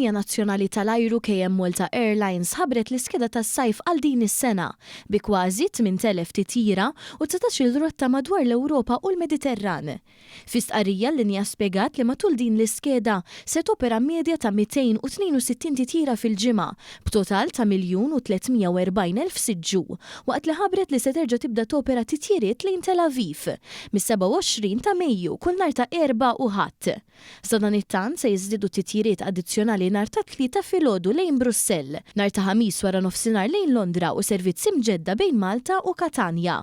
Il-linja nazzjonali tal-ajru KM Malta Airlines ħabbret l-iskeda tas-sajf għal din is-sena, bi kważi 8,000 titjira u 19-il rotta madwar l-Ewropa u l-Mediterran. Fi stqarrija l-linja spjegat li matul din l-iskeda se topera medja ta' 262 titjira fil-ġimgħa, b'total ta' 1,340,000 siġġu, waqt li ħabbret li se terġa' tibda topera titjiriet lejn Tel Aviv mis-27 ta' Mejju kull nhar ta' Erbgħa u Ħadd. Sadanittant se jiżdiedu titjiriet addizzjonali nhar ta' Tlieta filgħodu lejn Brussell, nhar ta' Ħamis waranofsinhar lejn Londra u servizzi mġedda bejn Malta u Katanja.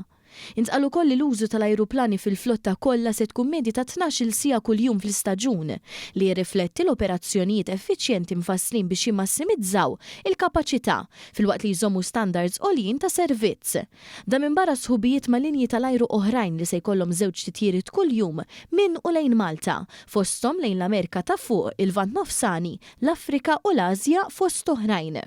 Intqal ukoll li l-użu tal-ajruplani fil-flotta kollha se tkun medja ta' 12-il siegħa kuljum fl-istaġun, li jirrifletti l-operazzjonijiet effiċjenti mfasslin biex jimmassimizzaw il-kapaċità, filwaqt li jżommu standards għoljin ta' servizz. Dan minbarra sħubijiet ma' linji tal-ajru oħrajn li se jkollhom żewġ titjiriet kuljum minn u lejn Malta, fosthom lejn l-Amerika ta' Fuq, il-Lvant Nofsani, l-Afrika u l-Asja fost oħrajn.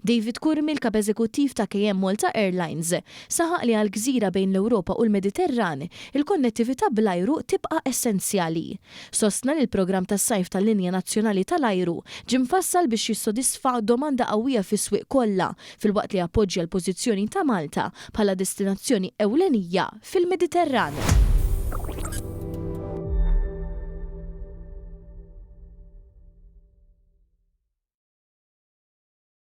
David Curmi, l-Kap Eżekuttiv ta' KM Malta Airlines, saħaq li għal gżira bejn l-Ewropa u l-Mediterran, il-konnettività bl-ajru tibqa' essenzjali. Sostna li l-programm tas-sajf tal-linja nazzjonali tal-ajru ġie mfassal biex jissodisfa domanda qawwija fis-swieq kollha filwaqt li jappoġġja l-pożizzjoni ta' Malta bħala destinazzjoni ewlenija fil-Mediterran.